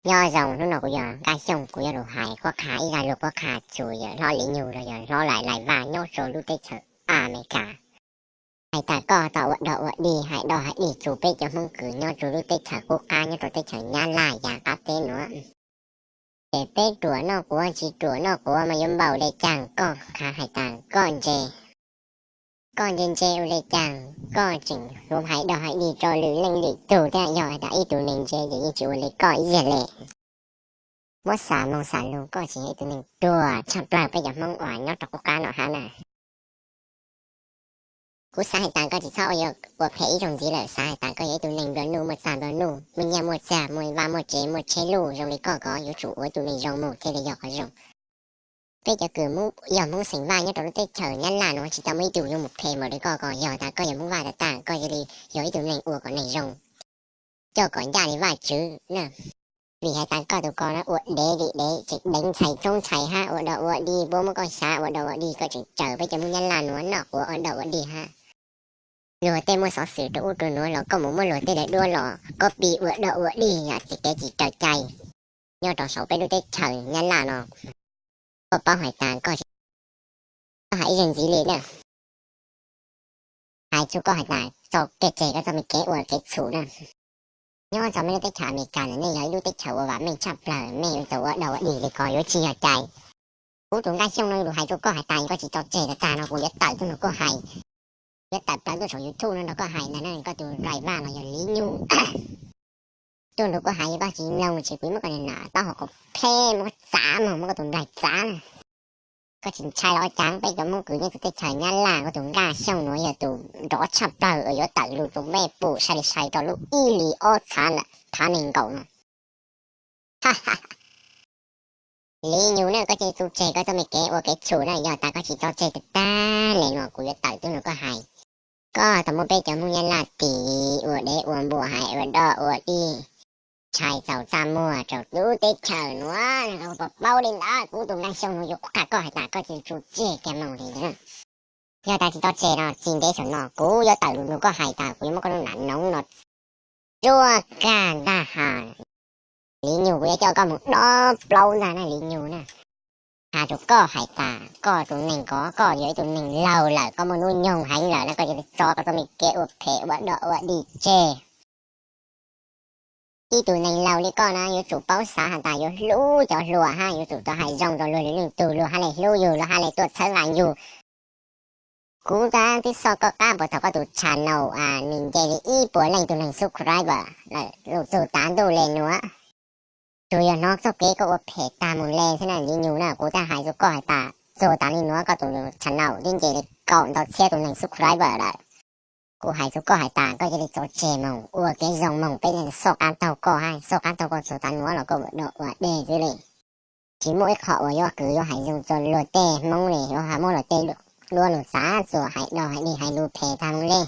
Nyob zoo, hnub no kuv yog Nkaj Xyooj, kuv yuav lug hais qhuab qha ib zaj lug qhuab qha txug yawm hlob Li Nyug los yog hlob Lais Lais Vaj nyob rau lub teb chaws Amelikas. Hais tas koj tau ua dog ua dig, hais dog hais dig txug peb cov Hmoob kws nyob rau lub teb chaws qub qab nyob rau teb chaws Nyab Laj yav qab teb nuav. Ces peb ruam noj quav tsis ruam noj quav mas yuav npaum le caag? Koj khav hais tas koj ntse, koj ntse ntse ua le caag? Koj tseem yuav hais dog hais dig rau lwm leej lwm tug thiab, yog hais tas ib tug neeg ntse ces yeej tsis ua le koj ib yam le. Muab xav moog xav lug koj tseem yog ib tug neeg ruam tshaj plawg peb cov Hmoob uas nyob rau qub qab no hab na. Kuv xav hais tas koj tsis txhob ua, ua phem ib zaug ntxiv lawm. Xav hais tas koj yog ib tug neeg nplua nuj muaj txag nplua nuj, muaj nyiaj muaj txag, muaj vaj muaj tsev muaj tsheb luj zoo li koj ko, yuav tsum ua ib tug neeg zoo moog thiaj li yog qhov zoo. Peb cov kws yog Hmoob xeem Vaj nyob rau lub teb chaws Nyab Laj nuav tsis tau muaj ib tug yuav mus phem npaum li koj ko. Yog tas koj yog Hmoob Vaj tag tag koj cia li yog ib tug neeg ua kom neeg zoo, coj kom ncaj li Vajtswv na. Vim hais tas koj tus ko na ua dev vim dev, tseem deev ntxhais tsoob ntxhais hab, ua dog ua dig, puab muab koj xyav ua dog ua dig, koj tseem raws peb cov Hmoob Nyab Laj nuav noj quav ua dog ua dig hab. Luag tej muaj xov xwm rau ub rau nuav los koj mus muab luag tej daim duab los copy ua dog ua dig yam kev tsis raws cai nyob rau saum peb lub teb chaws Nyab Laj no. Koj paub hais tas koj hais ib zaug ntxiv li na. Hais txug koj hais tas txoj kev tseg koj txoj me kev ua kev txhum na. Nyob rau mej lub teb chaws Amelikas ntawm nej yog ib lub teb chaws uas vam meej tshaj plawg, mej yuav tau ua dog ua dig li ko yuav tsis yog cai. Kuv tus Nkaj Xyooj no lug hais rau koj hais tas koj tsis tso tseg tag tag no kuv yuav tawm tuaj nrug koj hais, yuav tawm plaws tuaj saum YouTube no nrug koj hais na, koj tus Lais Vaj los yog Li Nyug tuaj nrug koj hais, koj tsis mloog ces kuv muab koj nam taub hau kom pleb, muab koj txav moog, muab koj tus nplaig txav na. Koj tsis ntshai los ua cas, peb cov Hmoob kws nyob rau teb chaws Nyab Laj, koj tus Nkaj Xyooj nuav yog tus nrov tshaj plawg uas yuav tawm lug rau mej pum sai li sai rau lub ib hlis ob txhab ntawm thav neeg nkaum no. Li Nyug na, koj cia li tso tseg koj txoj me kev ua kev txhum na, yog tas koj tsis tso tseg tag tag le no kuv yuav tawm tuaj nrug koj hais. Koj tau muab peb cov Hmoob Nyab Laj tim ua dev ua npua, hais ua dog ua dig, ntshai txaus txaj muag rau lub teb chaws nuav, koj paub li ntawd. Kuv tus Nkaj Xyooj nuav yuav qha koj hais tas koj cia li tso tseg kag moog li ntawd. Yog tas tsis tso tseg no tsis ntev saum no kuv yuav tawm lug nrug koj hais tas kuv yuav muab koj lub nam noov no tsuab kag ntag has. Li Nyug, kuv yuav coj koj mus dob plaub ntag na Li Nyug na. Has rau koj hais tas koj tus neeg ko, koj yog ib tug neeg laug lawm, koj muaj hnub nyoog heev lawm na, koj cia li tso koj txoj me kev ua phem ua dog ua dig tseg. Ib tug neeg laug li koj na yuav tsum paub xav has tas yuav hlub cov hluas hab yuav tsum tau hais zoo rau luag lwm leej tug, luag hab le hlub yug, luag hab le tuaj txhawb nqa yug. Kuv tab twb xoj koj qab puas thaum koj tus channel nws nce li ib puas leej tug neeg subscriber lawm, lug txug tav ntuj le nuav. Tsuas yog hnov txoj kev koj ua phem tag moog le thiab na Li Nyug na. Kuv tab hais rau koj hais tas txug tav li nuav koj tus channel twb nce li kaum ntau txhiab tug neeg subscriber lawm. Kuv hais rau koj hais tas koj cia li tso tseg moog, ua kev zoo moog, peb xoj qab taug koj hab, xoj qab taug koj txug tav nuav los koj ua dog ua dig xwb li. Tsis muaj ib qho uas yuav kws yuav hais zoo rau luag tej Hmoob li, yuav muab luag tej duab lug txav txuas, hais dog hais dig, hais lus phem tag moog li.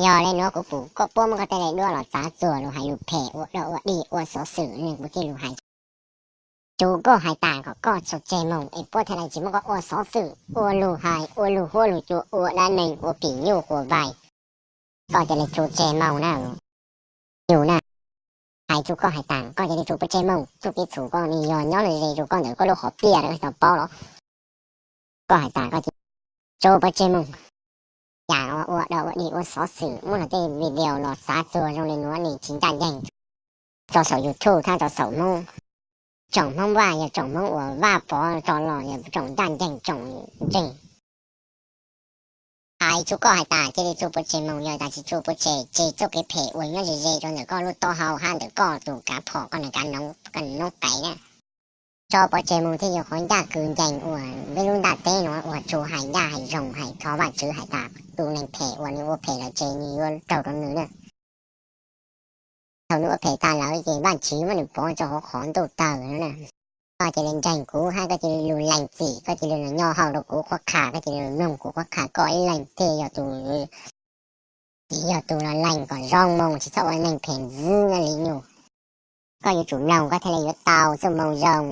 Yog le nuav kuv pum koj puab muab koj tej daim duab los txav txuas lug hais lus phem, ua dog ua dig, ua xov xwm ne, kuv thiaj lug hais rau koj hais tas kom koj tso tseg moog es puab thiaj li tsis muab koj ua xov xwm, ua lug hais, ua lug huab lug cua, ua dab neeg, ua kim nyuj quas vais. Koj cia li tso tseg moog na. Yug na, hais rau koj hais tas koj cia li tso puas tseg moog. Txuj kev txhum koj nws yog nyob ze ze rau koj ntawm koj lub hom phiaj rau tau paub los? Koj hais tas koj cia li tso puas tseg moog. Yam ua dog ua dig, ua xov xwm, muab luag tej video los txav txuas zoo li nuav nws tsis ncaj nceeg rau saum YouTube thiab rau saum Hmoob. Tsoom Hmoob Vaj yog tsoom Hmoob uas Vaj pov tso los yog tsoom ncaj nceeg, tsoom ntseeg. Hais rau koj hais tas cia li tso puas tseg moog, yog tas tsis tso puas tseg, tseg txuj kev phem uas nyob ze ze rau ntawm koj lub taub hau hab ntawm koj tus kav phom, koj neeg kav noov, koj noob qes na. Tso puas tseg moog thiaj yog qhov ncaj kws ncees uas peb lub ntaaj teb nuav uas tsuas hais ncaj hais zoo, hais thov Vajtswv hais tas tus neeg phem uas nws ua phem lawm ces nws yuav raug rau nws na. Thaum nws ua phem tas lawm ces Vajtswv muab nws pov rau hauv qhov ntuj tawg no na. Koj cia li ntseeg kuv hab koj cia li lug lees txim, koj cia li lug nyob hauv rau kuv qhuab qha, koj cia li lug mloog kuv qhuab qha, koj ib leeg thiaj yog tus, yog tus los lees kom zoo moog, tsis txhob ua neeg phem ntxiv na Li Nyug. Koj yuav tsum mloog koj thiaj li yuav tau txuj moo zoo.